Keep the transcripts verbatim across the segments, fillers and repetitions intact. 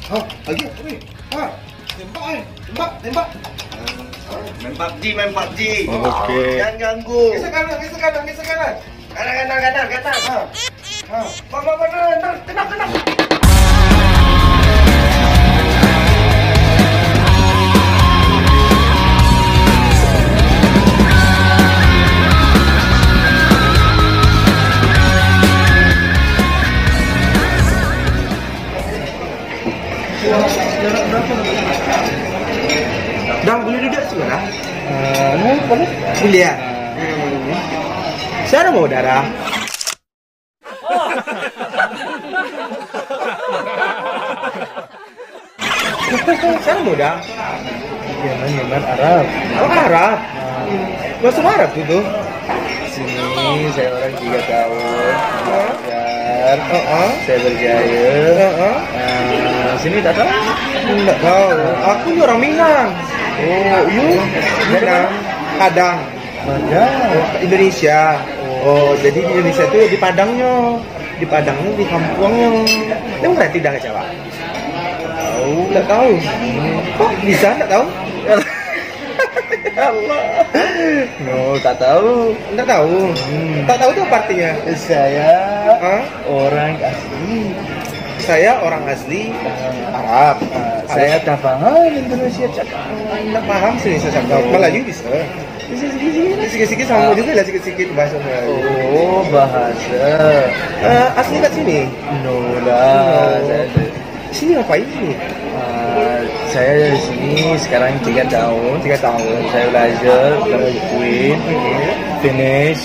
Ha, lagi. Weh. Ha. Tembak, eh. Tembak, tembak. Main pabji, main pabji. Oke. Jangan ganggu. Geser kanan, geser kanan, geser kanan. Kanan, kanan, kanan, kanan. Ha. Ha. Bang, bang, bang, bang, bang. Tenang, tenang. Dah, boleh duduk sini, dah? Ah, ni boleh? Boleh, ya? Saya ada mau darah. Saya ada mau darah. Yaman, Yaman, Arab. Apa Arab? Ah. Bahasa Arab tu, tu. Sini saya orang tiga tahun. Belajar. Heeh. Saya berjaya. Heeh. Ah, sini tak tahu? Enggak tahu. Aku ni orang Minang. Oh, you? Minang. Padang. Padang. Indonesia. Oh, jadi di Indonesia tu di Padangnyo. Di Padangnyo, di kampuangnyo. Dia berarti dah kecewa. Tahu. Tak tahu. Kok bisa tak tahu? Ya Allah. No, tak tahu. Tak tahu. Hmm. Tak tahu tu apa artinya? Saya Hah? orang asli. Saya orang asli Arab. Ah, saya tak paham Indonesia cakap. Tak paham sih saya cakap. Melayu bisa. Bisa sikit-sikit. Sikit-sikit sama juga lah, sikit-sikit bahasa Melayu. Oh, bahasa. Eh, asli kat sini? No lah. No. Saya ada Sini ngapain sini? Ah, saya di sini sekarang tiga tahun. Tiga tahun. Saya belajar, belajar Queen. Finish.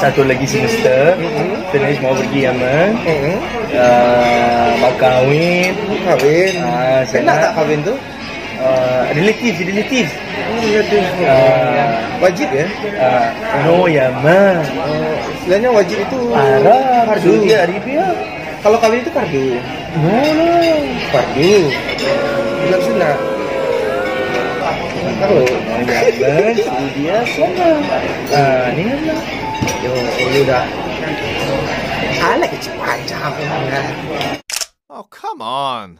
Satu lagi semester. Mm-mm. Finish, mau pergi Yaman. Mm-mm. Ah, mau kahwin. Kahwin. Ah, Enak sana tak kahwin tu? Ah, relative, relative. Oh, relative. Ah. Wajib ya? Ah, no, Yaman. Oh, istilahnya wajib itu Arab, fardu. Saudi Arabia. Kalau kawin itu fardu. No, no. Fardu. Bukan sunat. Kalau Yaman, Saudi, sunat. Ah, ni kan lah. Yo, yo dah. Anak kecil macam mana? Oh, come on.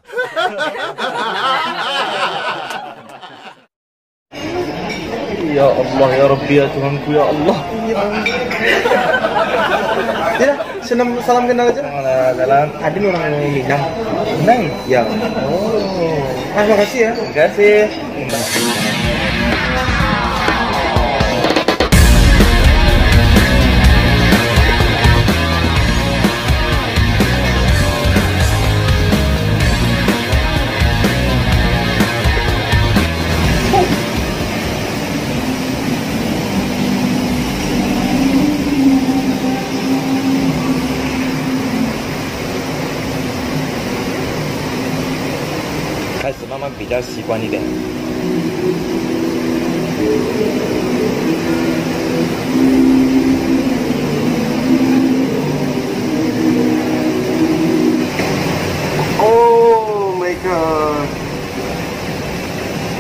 Ya Allah, ya Rabbi, ya Tuhanku, ya Allah. Ya, salam, salam kenal aja. Waalaikumsalam. Adin orang Minang. Minang? Ya. Oh. Ah, makasih ya. Makasih. Hai, 慢慢比较习惯一点。Oh my god！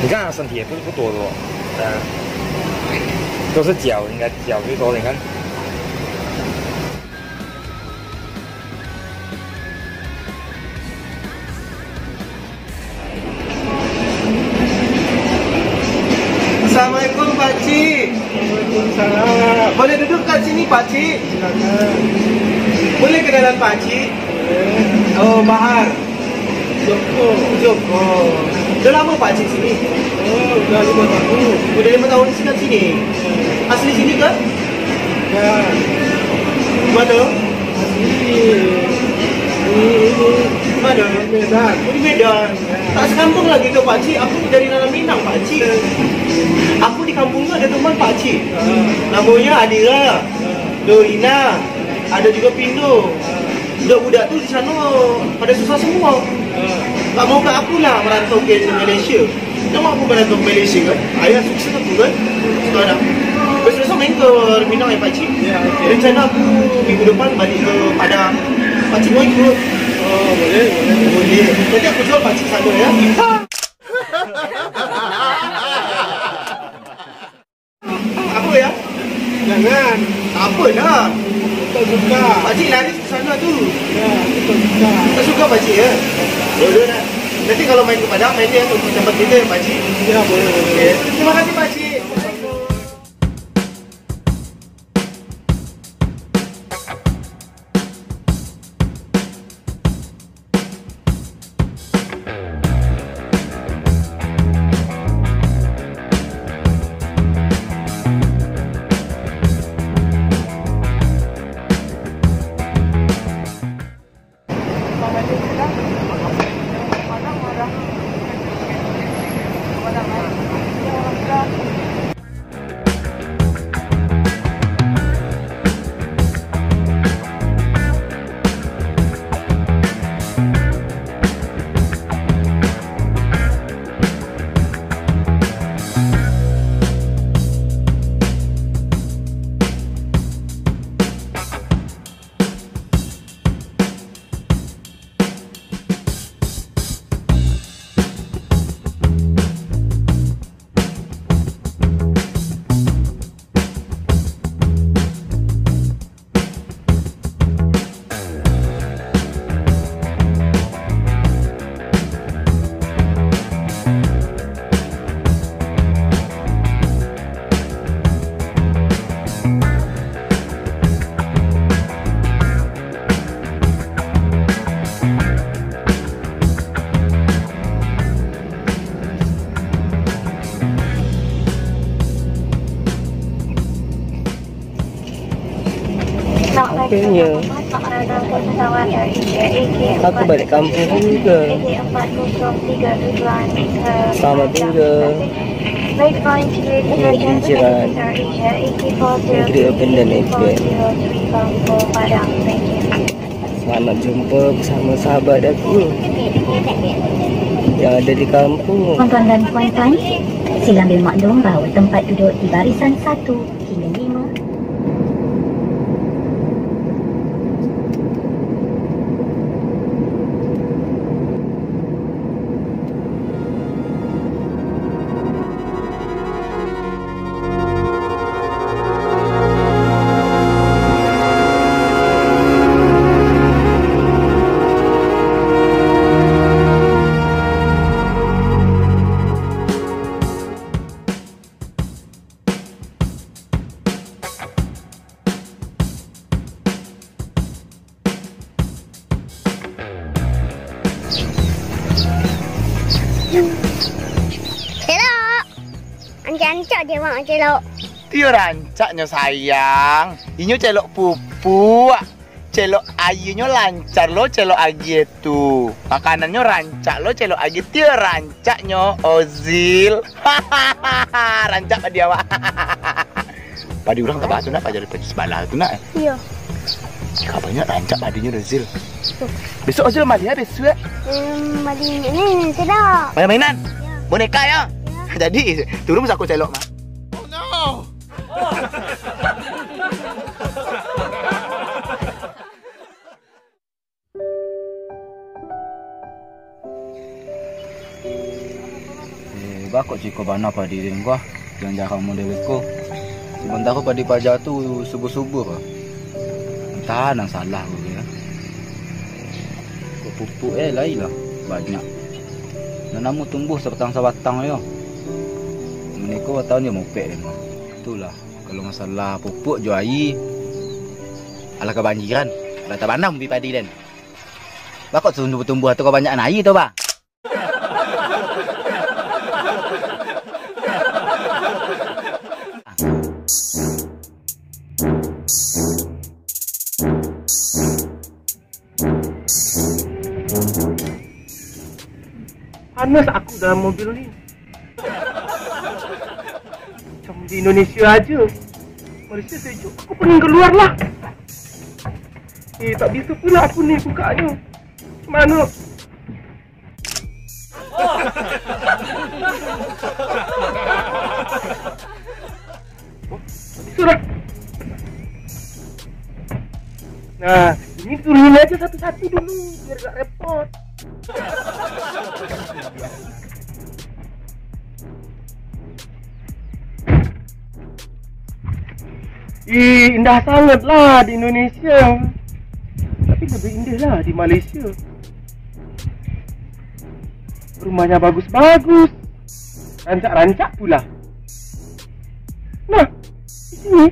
你看他身体也不是不多的哦，嗯，都是脚，应该脚最多，你看。 Assalamualaikum, Pakcik. Waalaikumsalam. Boleh duduk kat sini, Pakcik? Silakan. Boleh kenalan, Pakcik? Boleh. Oh, Bahar. Joko. Joko. Dah lama, Pakcik, sini? Oh, udah lima tahun. Udah lima tahun sini, kat sini? Asli sini ke? Ya. Mana? Asli. Di, di, Mana? Medan. Oh, di Medan. Tak sekampung lagi tu, Pakcik. Aku dari dalam Minang, Pakcik. Aku di kampung tu ada teman, Pakcik. Ah. Namanya Adira, Dorina, ada juga Pindo. Budak-budak tu di sana pada susah semua. Ah. Tak mau kat aku lah merantau ke Malaysia. Nama aku barang ke Malaysia kan? Ayah sukses aku kan? Sekarang. Besok-besok main ke Minang ya, Pakcik? Ya, okey. Rencana aku minggu depan balik ke Padang. Pakcik mau ikut? Oh, boleh, boleh. Boleh. Nanti aku jual pakcik sana ya. Apa ya? Jangan. Tak apa lah. Tak suka. Pakcik lari ke sana tu. Ya, tak suka. Tak suka pakcik ya? Boleh, nak. Nanti kalau main ke Padang, main di tempat kita ya, Pak Haji? Ya, boleh, boleh. Oke. Terima kasih, Pak Haji. Akhirnya, aku balik kampung juga. Selamat tinggal. Ini jiran. Negeri Open dan Epic. Selamat jumpa bersama sahabat aku yang ada di kampung. Tuan-tuan dan puan-puan, silakan dimaklum bahawa tempat duduk di barisan satu hingga lima. Celok! Rancak-rancak dek awak, Celok. Iyo rancaknyo, sayang. Inyo celok pupuk. Celok aianyo lancar lo, celok agie tu. Makanannyo rancak lo, celok agie tu. Iyo rancaknyo, Ozil. Rancak padi awak. Padi urang tabaa tu nak, padi, padi sabalah tu nak. Iyo. Ka banyak rancak padinyo, Ozil. Besok Ozil bali, yo, besok. Em, bali ni, ni, tidak. Main-mainan? Yo. Boneka, yo? Yo. Jadi, turun saku celok mah. Oh, no! Eh, bakok ciko bana padi den ko, ah. Jarang-jarang model ko. Sabantaro padi paja tu subur-subur, ah. Antah nan salah ko, yo. Kok pupuk, eh, lai lah banyak. Nan namo tumbuh sabatang-sabatang, yo. Mano ko batahun jo mopek den ko. Itulah, kalau masalah pupuk jo aia, alah kabanjiran, alah tabanam bi padi den. Bakok tumbuah-tumbuah tu kabanyakan aia tu, bah. Panas aku dalam mobil ni. Macam di Indonesia aja. Malaysia sejuk. Aku pening keluar lah. Eh, tak bisa pula aku ni bukaknyo. Macam mana? Sudah. Nah, ini turunin aja satu-satu dulu, biar gak repot. Ih, indah sangat lah di Indonesia. Tapi lebih indah lah di Malaysia. Rumahnya bagus-bagus, rancak-rancak pula. Nah, di sini.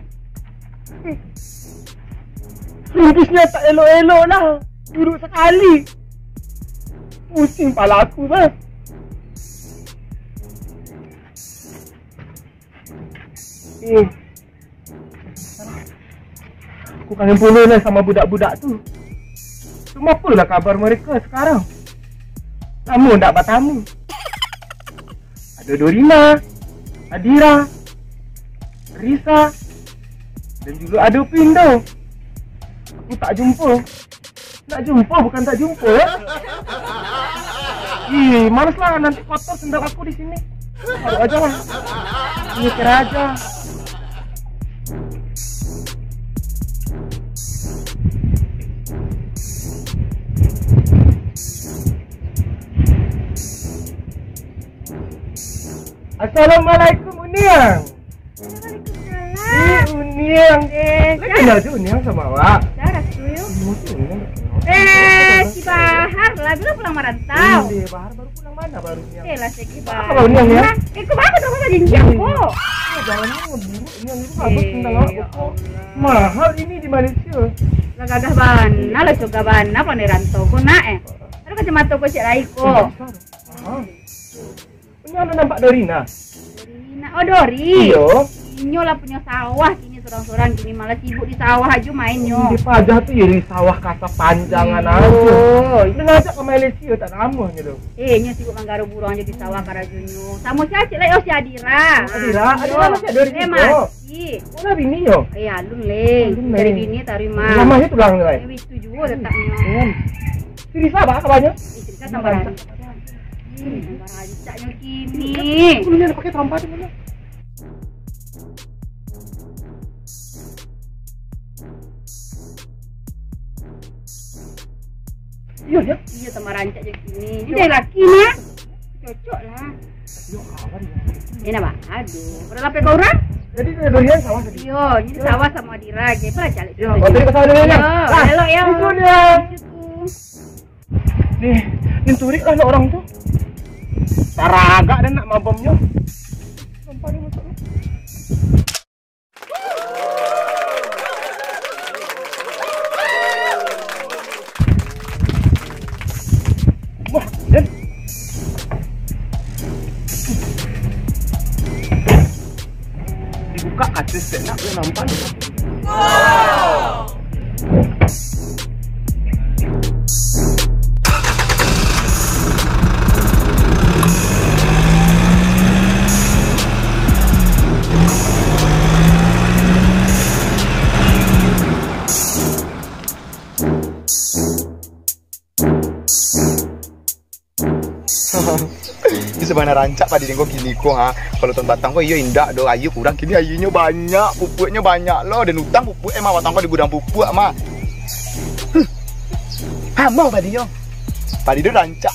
Rumpusnya tak elok-elok lah, buruk sekali. Pusing pala aku, Bang. Eh, aku kangen pulo lah sama budak-budak tu. Cuma apolah kabar mereka sekarang? Lamo ndak batamu. Ado Dorina, Adira, Risa, dan juga ado Pindo. Aku tak jumpa. Nak jumpa bukan tak jumpa, ya? Ih, males lah, nanti kotor sendal aku di sini. Taruh aja lah. Ini kira aja. Assalamualaikum, Uniang. Waalaikumsalam. Ih, Uniang. Eh, Lah, kenal tu Uniang sama awak. Dah, dah, tu, yuk. Ih, mungkin Uniang dah kenal. Eh, si Bahar lah, bila pulang merantau. Ih, Bahar baru pulang mana baru Uniang? Eh, lah, si Bahar. Apa Uniang, ya? Nah, eh, kok Bahar tu apa janji aku? Eh, jangan ni ngeburuk Uniang dulu, bagus Eh, tentang awak ya pokok. Allah. Mahal ini di Malaysia. Lah gagah bana, lah coga bana, pandai rantau ko nak, eh. Ada kacamata ko cek lai ko. Mahal. Ini anu nampak Dorina. Dorina. Oh, Dori. Iyo. Inyo lah punyo sawah kini sorang-sorang kini, malah sibuk di sawah ajo mainnyo. Di pajah tu yo di sawah kasa panjangan Iyo. ajo. Dah ngajak ka Malaysia tak lamo nyo tu. Eh, nyo sibuk manggaro buruang ajo di sawah karajonyo. Samo si Acik lah, oh, si Adira. Adira, Adira Iyo. masih ada di Eh, situ. masih. Oh, lah bini yo. Eh, alun leh. Alun Dari leh. bini taruh mah. Lama aja tulang tu, Eh, eh. itu juo letaknyo. Hmm. Si Risa apa kabarnyo? Eh, si Risa tambah rancak. Hmm, tambah rancaknyo kini. Aku ni nak pakai sampah tu mana? Iyo, yo. Iyo, tambah rancak je kini. Iyo. Jadi laki mah. Cocok lah. Iyo, kawan. Eh, nak bah. Aduh. Udah lapeh kau orang? Jadi, dari Dorian sawah tadi? Iyo, jadi Iyo. sawah sama Adira aja. Apa lah calik Iyo, sawah oh, tadi ke sawah dulu, ya? Iyo, Ah, elok, ya. itu dia. Itu. Nih, nih turik lah orang tu. Taragak dan nak mabomnyo. Nampak dia masuk. Wah, Den. Dibuka kaca sek nak, dia nampak. Bisa bana rancak padi dengko kini ko, ha. Kalau tahun batang ko iyo indak do, aia kurang, kini aianyo banyak, pupuaknyo banyak lo, dan utang pupuak emang batang ko di gudang pupuak mah. Hmm. Hamau padi yo. Padi do rancak.